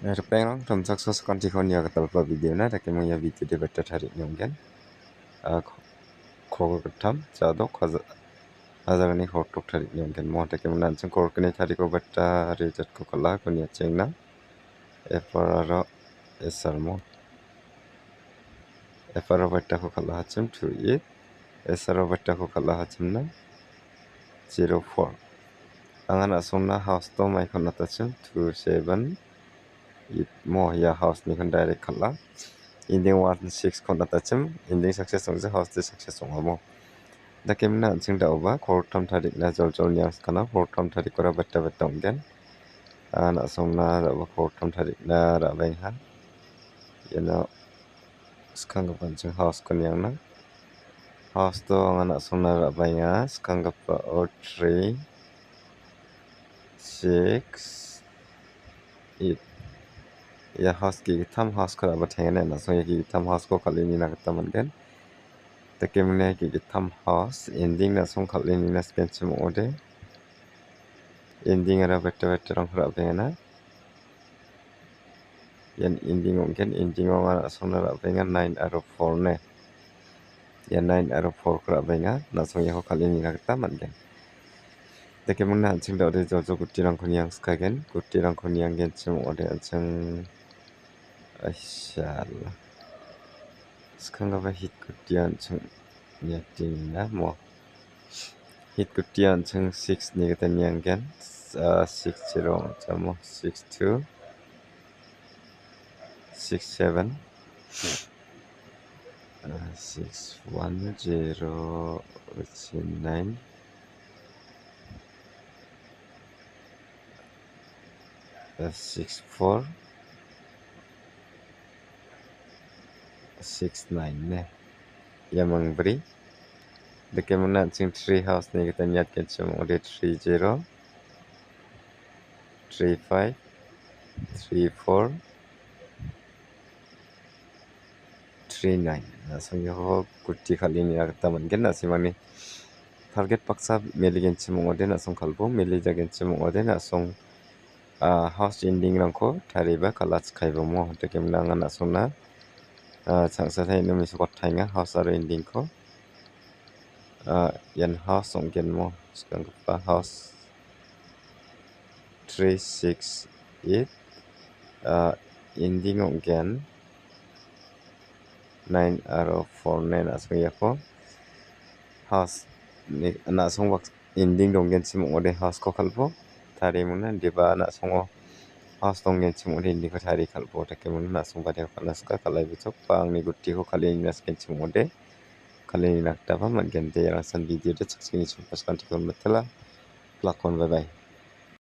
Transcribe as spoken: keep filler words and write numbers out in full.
Ripengrang, tamchakso sakantikon ia gitalgipa video-na dakeming ia video-de beta tarie ong·gen. Ah, ko-, kogil gittam, jadok, haja-, hajalni kogiltok tarie ong·gen. Mo dakemingna an·ching kogilgni tariko beta result-ko kal·a, koni achengna. F R aro S R mo. F R aro betako kal·ahachim two eight, S R aro betako kal·ahachimna zero four. Angan a·songna house-o maiko on·atachim two seven eight mo, ia house-nikon direct kal·a. Ending one six-ko on·atachim, ending success ong·ja, house-de success ong·a mo. Dakemingna an·ching da·oba kogilgittam tarikna joljol niangskana, kogilgittam tarikora beta beta ong·gen. Angan a·songna da·oba kogilgittam tarikna ra·baenga. Iano skanggipa an·ching house-ko niangna. House-o angan a·songna ra·baenga, skanggipao three, six, eight. Ia house ge·gittam house-ko ra·batenga, an·a·song ia ge·gittam house-ko kal·e nina gita man·gen. Dakemingna ia ge·gittam house ending-na a·song kal·e nina sikenchim ong·ode. Ending-ara beta betarangko ra·baengana. Ian ending ong·gen, ending-o angan a·songna ra·baenga nine aro four ne. Ia nine aro four-ko ra·baenga, an·a·song iako kal·e nina gita man·gen. Dakemingna an·ching da·ode joljol gutirangko niangskagen, gutirangko nianggenchim ong·ode an·ching, aisala. Skanggipa hit guti an·ching niatengina mo. Hit guti an·ching six-ni gita nianggen, ah, six zero ong·jamo, six two, six seven, ah, six one zero, nine, ah, six four, six nine ne. Ia mangbri. Dakemingna an·ching three house-ni gita niatgenchim ong·ode three zero, three five, three four, three nine. Na·song iako guti kal·e nina gita man·gen, na·simangni target baksa meligenchim ong·ode, na·song kal·bo melijagenchim ong·ode, na·song, ah, house ending-rangko tarieba kal·achikaibo mo. Dakemingna angan a·songna, ah, changsa taino mesokot taenga house aro ending-ko. Ah, ian house ong·genmo, skanggipa house three six eight, ah, ending ong·gen nine aro four nine, na·song iako house ni, na·song bak-, ending donggenchim ong·ode house-ko kal·bo tarie mona, indiba na·songo house donggenchim ong·ode ending-ko tarie kal·bo, dakemingna na·song badiako kal·na sika, kal·ai bosok ba angni gutiko kal·e nina sikenchim ong·ode. Kal·e nina gitaba man·gen de, rangsan video-de chakchengni chongpaskantikon mitela. Plakon, bye bye.